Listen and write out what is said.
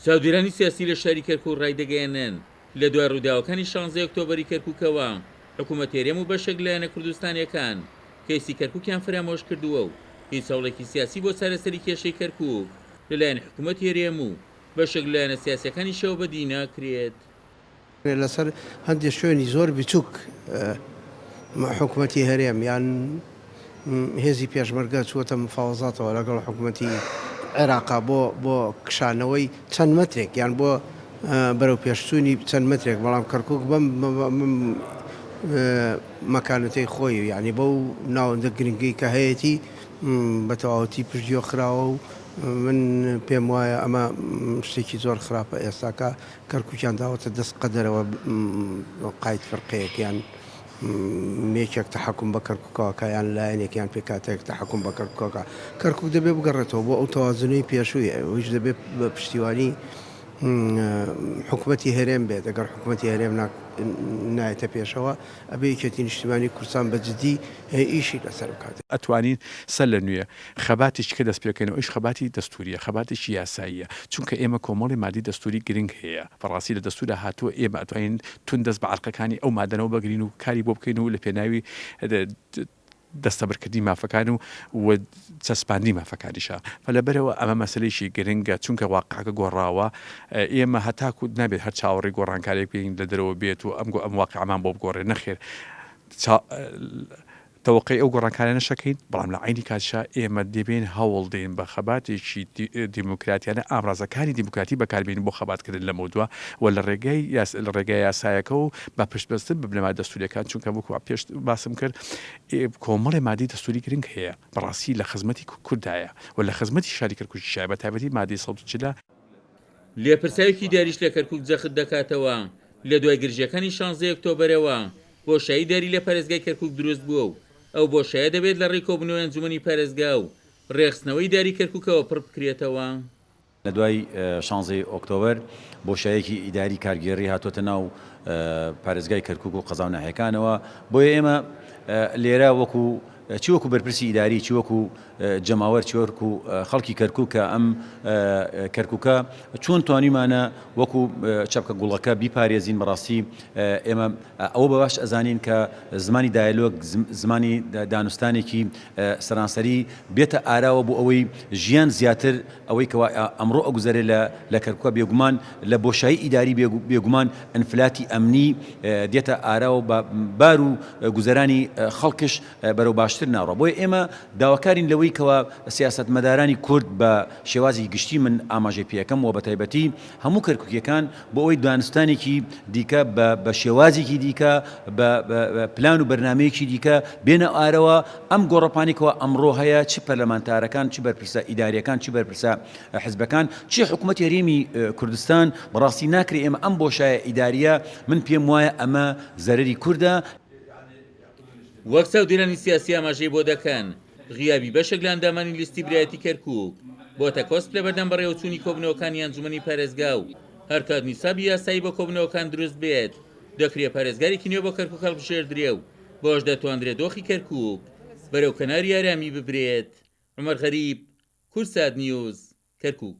چاودێرانی سیاسی لە شاری کەرکوک ڕایدەگەیەنن، لە دوای ڕووداوەکانی شانزەی ئۆکتۆبەری کەرکوکەوە، حکومەتی هەرێم و بەشێک لە لایەنە کوردستانییەکان کەیسی کەرکوکیان فەرامۆش کردووە و هیچ هەوڵێکی سیاسی بۆ چارەسەری کێشەی کەرکوک لەلایەن حکومەتی هەرێم و بەشێک لە لایەنە سیاسییەکانیشەوە بەدی ناکرێت. لەسەر هەندێک شوێنی زۆر بچوک حکومەتی هەرێم یان هێزی پێشمەرگە چووەتە مفاوەزاتەوە لەگەڵ حکومەتی عێراقا بۆ بۆ کشانەوەی چەند مەترێک یان بۆ بەرەو پێشچوونی چەند مەترێک بەڵام کەرکک بەم مەکانەتەی خۆی یعنی بەو ناوەندە گرنگەی کە هەیەی بە تەواوەتی پشتگوێ خراوە و من پێم وایە ئەمە شتێکی زۆر خراپە ئێستاکە کەرکوکیان داوەتە دەست قەدەرەوە قاید فرقەیەک یان یەکێک تەحەکوم بە کەرکوکەوە کا یان لایەنێک یان پێکهاتەیەک تەحەکوم بە کەرکوکەوە کا. کەرکوک دەبێ بگەڕێتەوە بۆ ئەو تەوازنەی پێشووی، ئەویش دەبێ بە پشتیوانی حکومەتی هەرێم بێت، ئەگەر حکومەتی هەرێم نایەتە پێشەوە ئەبێ یەکێتی نیشتیمانی کوردستان بە جدی ئیشی لەسەر بکات. ئەتوانین سەر لە نوێ خەباتێکی کە دەست پێکەینەوە ئەویش خەباتی دەستوریە خەباتێکی یاساییە چونکە ئێمە کۆمەڵی مادەی دەستوری گرنگ هەیە بەڕاستی لە دەستورا هاتووە ئێمە ئەتوانین توند دەست بە عەرقەکانی ئەو مادەنەوە بگرین و کاری بۆ بکەین و لە پێناوی دەستەبەرکردنی مافەکان و و چەسپاندنی مافەکانیشە فلەبەرەوە ئەمە مەسلەیەکی گرنگە چونکە واقعەکە گۆڕاوە ئێمە هەتاکو نابێت هەر چاوەڕێی گۆڕانکاریەک بین لە دەرەوە بێت و ئەم ئەم واقعەمان بۆ بگۆڕێ نەخێر تەوەقەی ئەو گۆڕانکاریانەش ئەکەین، بەڵام لە عەینی کاتیشا ئێمە دەبێین هەوڵ دەین بە خەباتێکی دیموکراتیانە ئامرازەکانی دیموکراتی بەکار بێنین بۆ خەباتکردن لەمەودوا و لە ڕێگای لە ڕێگای یاسایەکە و بە پشتبەستن بە بنەما دەستوورییەکان چونکە وەکوو پێش باسم کرد کۆمەڵێ مادەی دەستووری گرنگ هەیە بەڕاستی لە خزمەتی کوردایە و لە خزمەتی شاری کەرکووکیشایە بە تایبەتی مادەی 140. لێپرسراوێکی داریش لە کەرکوک جەخت دەکاتەوە، لە دوای گرژییەکانی شانزەی ئۆکتۆبەرەوە بۆشایی داری لە پارێزگای کەرکوک دروست بووە و ئەو بۆشایە دەبێت لە ڕێی کۆبوونەوەی ئەنجومەنی پارێزگا و ڕێکخستنەوەی داری کەرکوکەوە پڕ بکرێتەوە. لە دوای شانزەی ئۆکتۆبەر بۆشایەکی ئیداری کارگێڕی هاتۆتە ناو پارێزگای کەرکوک و قەزا و ناحیەکانەوە، بۆیە ئێمە لێرە وەکو چی وەکو بەرپرسی ئیداری چی وەکو جەماوەر چی وەکو خەڵکی کەرکوک کە ئەم کەرکوکە چۆن توانیمانە وەکو چەپکە گوڵەکە بیپارێزین بەڕاستی ئێمە ئەوە بە باش ئەزانین کە زمانی دایەلۆگ زمانی دانوستانێکی سەرانسەری بێتە ئاراوە بۆ ئەوەی ژیان زیاتر ئەوەی کەوا ئەمڕۆ ئەگوزەرێ لە لە کەرکوکە بێگومان لە بۆشایی ئیداری بێگومان ئینفلاتی ئەمنی دێتە ئاراوە بە بار و گوزەرانی خەڵکش بەرەو باشتر ناڕوا بۆیە ئێمە داواکارین لەوەی کەوا سیاسەتمەدارانی کورد بە شێوازی گشتی من ئاماژەی پێ ئەکەم و بەتایبەتی هەموو کەرکوکیەکان بۆ ئەوەی دانوستانێکی دیکە بە بە شێوازێکی دیکە بە پلان و بەرنامەیەکی دیکە بێنە ئارەوە ئەم گۆڕەپانی کەوا ئەمڕۆ هەیە چ پەرلەمانتارەکان چ بەرپرسە ئیداریەکان چ بەرپرسە حزبەکان چ حکوومەتی هەرێمی کوردستان بەڕاستی ناکرێ ئێمە ئەم بۆشایە ئیداریە من پێم وایە ئەمە زەرەری کوردە. وەک چاودێرانی سیاسی ئاماژەی بۆ دەکەن، غیابی بەشێک لە ئەندامانی لیستی برایەتی کەرکوک بۆتە کۆسپ لەبەردەم بەڕێوەچوونی کۆبوونەوەکانی ئەنجومەنی پارێزگا و هەرکات نیسابی یاسایی بۆ کۆبوونەوەکان دروست بێت دەکرێ پارێزگارێکی نوێ بۆ کەرکوک هەڵبژێردرێ و بەوەش دەتواندرێ دۆخی کەرکوک بەرەو کەناری ئارامی ببرێت. عومەر غەریب، کوردسات نیوز، کەرکوک.